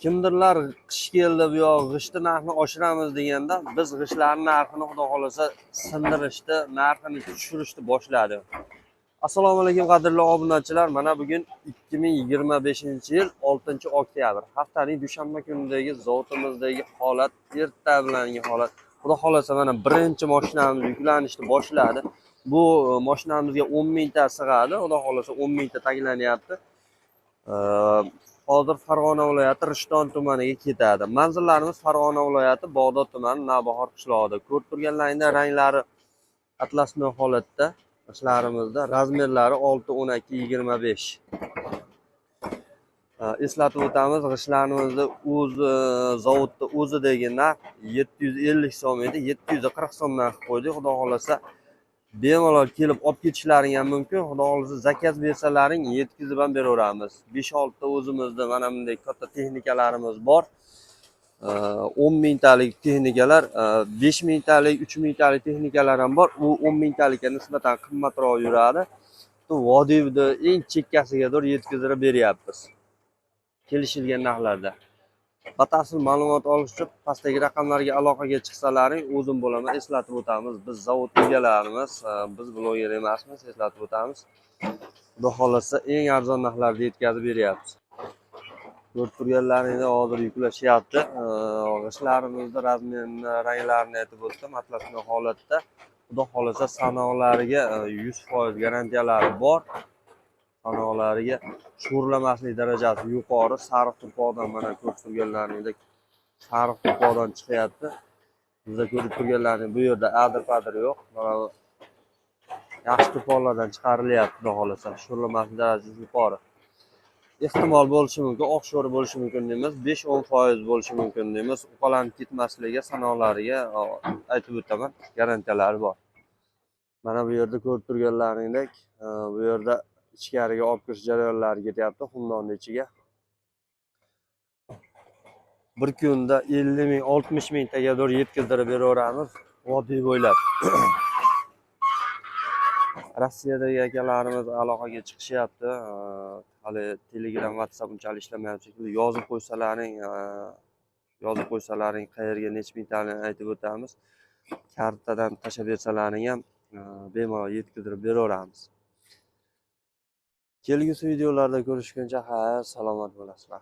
Kimdirlar qish keldi, bu yoq g'ishtni narxini oshiramiz deganda, biz g'ishtlarni narxini, xudo xohlasa, sindirishni, narxini tushirishni boshladi. Assalomu alaykum, qadrli obunachilar. Mana bugun 2025-yil 6 oktyabr, haftaning dushanba kunidagi zavodimizdagi holat, erta bilangi holat. Xudo xohlasa, mana birinchi mashinamiz yuklanishni boshladi. Bu mashinamizga 10 mingta sig'adi. Xudo xohlasa, 10 mingta taglanyapti. Hozir Farg'ona viloyati Rishton tumaniga ketadi. Manzillarimiz Farg'ona viloyati Bag'dod tumani, Navbahor qishlog'ida. Ko'rib turganlaringda, ranglari атласный holatda g'ishtlarimizda, razmerlari 6, 12, 25. Eslatib o'tamiz, g'ishtlarimizni o'zi zavodda o'zidagi narx 750 so'm edi, 740 so'mdan qilib qo'ydik. Xudo xohlasa, bemalol kelib olib ketishlaring ham mumkin. Xudo xohlasa, zakaz bersalaring, yetkazib ham beraveramiz. 5-6 ta o'zimizda mana bunday katta texnikalarimiz bor. 10 mingtalik texnikalar, 5 mingtalik, 3 mingtalik texnikalar ham bor. U 10 mingtalikka nisbatan qimmatroq yuradi. Vodiyni eng chekkasiga yetkazib beryapmiz. Kelishilgan narxlarda. Batafsil ma'lumot olish uchun pastdagi raqamlarga aloqaga chiqsalaring, o'zim bo'laman. Eslatib o'tamiz, biz zavod egalarimiz, biz bloger emasmiz, eslatib o'tamiz. Xudo xohlasa, eng arzon narxlarda yetkazib beryapmiz. Ko'rib turganlaringda, hozir yuklashyapti. G'ishtlarimizni razmerini, ranglarini aytib o'tdim, атласный holatda. Xudo xohlasa, sanoqlariga 100% garantiyalari bor. Sanoqlariga sho'rlamaslik darajasi yuqori. Sariq turpoqdan, mana ko'rib turganlaringdek, sariq turpoqdan chiqyapti. Bizda ko'rib turganlaring, bu yerda adir padir yo'q. Mana bu yaxshi turpoqlardan chiqarilyapti, xudo xohlasa, sho'rlamaslik darajasi yuqori. Ehtimol bo'lishi mumkin, oq sho'ri bo'lishi mumkin deymiz, 5-10% bo'lishi mumkin deymiz. Uqalanib ketmasligiga, sanoqlariga aytib o'taman, garantiyalari bor. Mana bu yerda ko'rib turganlaringdek, bu yerda ichkariga olib kirish jarayonlari ketyapti, xumdonni ichiga. Bir kunda 50 ming, 60 mingtaga yetkazdirib beraveramiz vodiy bo'ylab. Rossiyadagi akalarimiz aloqaga chiqishyapti. Hali Telegram, WhatsApp unchalik ishlamayapti shekilli. Yozib qo'ysalaring, qayerga necha mingtani aytib o'tamiz. Kartadan tashlab bersalaring ham, bemalol yetkazib beraveramiz. Kelgusi videolarda ko'rishguncha xayr, salomat bo'lasizlar.